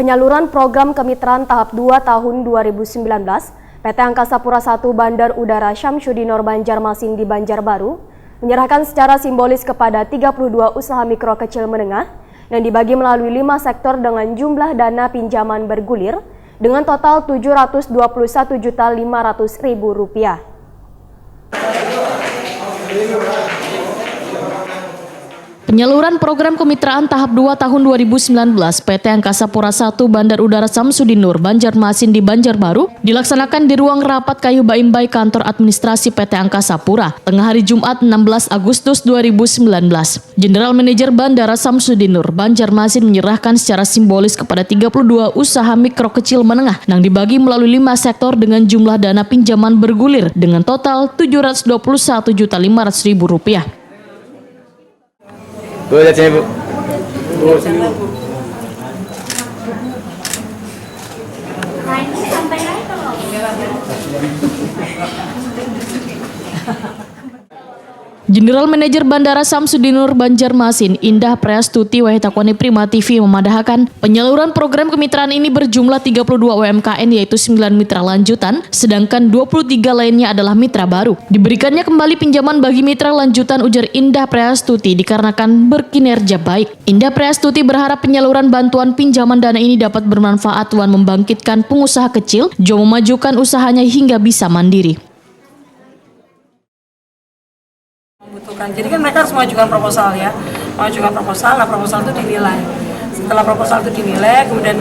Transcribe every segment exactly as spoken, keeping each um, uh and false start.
Penyaluran program kemitraan tahap dua tahun dua ribu sembilan belas, P T Angkasa Pura satu Bandar Udara Syamsuddinur Banjarmasin di Banjarbaru menyerahkan secara simbolis kepada tiga puluh dua usaha mikro kecil menengah yang dibagi melalui lima sektor dengan jumlah dana pinjaman bergulir dengan total tujuh ratus dua puluh satu juta lima ratus ribu rupiah. Penyaluran program kemitraan tahap dua tahun dua ribu sembilan belas P T Angkasa Pura satu Bandar Udara Samsudinur Banjarmasin di Banjarbaru dilaksanakan di ruang rapat Kayu Baimbai Kantor Administrasi P T Angkasa Pura, tengah hari Jumat enam belas Agustus dua ribu sembilan belas. Jenderal Manajer Bandara Samsudinur Banjarmasin menyerahkan secara simbolis kepada tiga puluh dua usaha mikro kecil menengah yang dibagi melalui lima sektor dengan jumlah dana pinjaman bergulir dengan total tujuh ratus dua puluh satu juta lima ratus ribu rupiah. Bu, lihat sini, Bu. General Manager Bandara Samsudinur Banjarmasin, Indah Preastuti, wahai takwani Prima T V, memadahakan penyaluran program kemitraan ini berjumlah tiga puluh dua U M K M, yaitu sembilan mitra lanjutan, sedangkan dua puluh tiga lainnya adalah mitra baru. Diberikannya kembali pinjaman bagi mitra lanjutan, ujar Indah Preastuti, dikarenakan berkinerja baik. Indah Preastuti berharap penyaluran bantuan pinjaman dana ini dapat bermanfaat wan membangkitkan pengusaha kecil, jua memajukan usahanya hingga bisa mandiri. Membutuhkan. Jadi kan mereka harus mengajukan proposal ya, mengajukan proposal, nah proposal itu dinilai. Setelah proposal itu dinilai, kemudian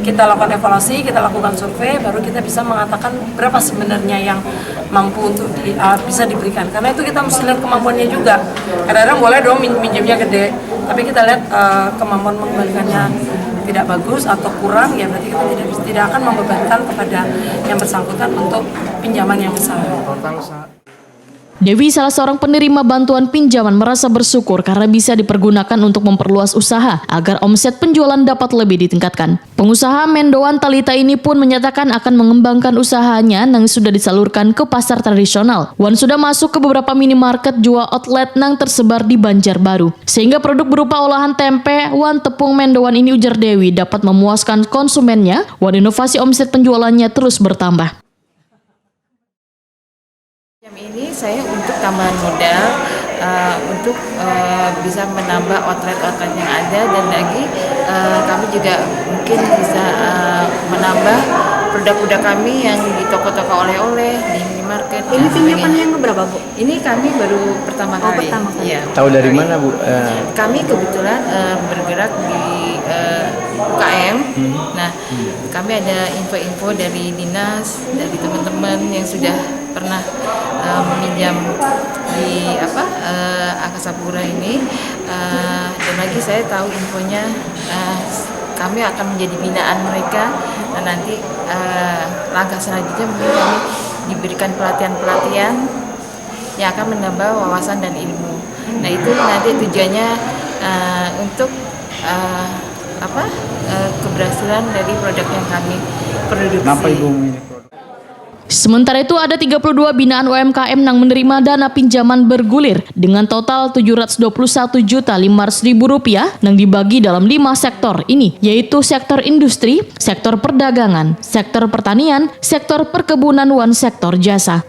kita lakukan evaluasi, kita lakukan survei, baru kita bisa mengatakan berapa sebenarnya yang mampu untuk di, uh, bisa diberikan. Karena itu kita mesti lihat kemampuannya juga. Kadang-kadang boleh dong min- minjemnya gede, tapi kita lihat uh, kemampuan mengembalikannya tidak bagus atau kurang, ya berarti kita tidak tidak akan membebankan kepada yang bersangkutan untuk pinjaman yang besar. Dewi, salah seorang penerima bantuan pinjaman, merasa bersyukur karena bisa dipergunakan untuk memperluas usaha agar omset penjualan dapat lebih ditingkatkan. Pengusaha mendoan Talita ini pun menyatakan akan mengembangkan usahanya yang sudah disalurkan ke pasar tradisional wan sudah masuk ke beberapa minimarket jua outlet yang tersebar di Banjarbaru, sehingga produk berupa olahan tempe wan tepung mendoan ini, ujar Dewi, dapat memuaskan konsumennya wan inovasi omset penjualannya terus bertambah. Jam ini saya untuk tambahan modal uh, untuk uh, bisa menambah outlet-outlet yang ada dan lagi uh, kami juga mungkin bisa uh, menambah produk-produk kami yang di toko-toko oleh-oleh, di minimarket. Ini pinjaman yang berapa, Bu? Ini kami baru pertama Oh, kali. Pertama kali. Ya. Tahu dari mana, Bu? Uh, kami kebetulan uh, bergerak di uh, U K M. Hmm. Nah, hmm. Kami ada info-info dari dinas, dari teman-teman yang sudah pernah uh, meminjam di apa uh, Angkasa Pura ini uh, dan lagi saya tahu infonya uh, kami akan menjadi binaan mereka dan nanti uh, langkah selanjutnya mungkin kami diberikan pelatihan-pelatihan yang akan menambah wawasan dan ilmu. Nah itu nanti tujuannya uh, untuk uh, apa uh, keberhasilan dari produk yang kami produksi. Kenapa Ibu memilih produk? Sementara itu, ada tiga puluh dua binaan U M K M yang menerima dana pinjaman bergulir dengan total tujuh ratus dua puluh satu juta lima ratus ribu rupiah yang dibagi dalam lima sektor ini, yaitu sektor industri, sektor perdagangan, sektor pertanian, sektor perkebunan, wan sektor jasa.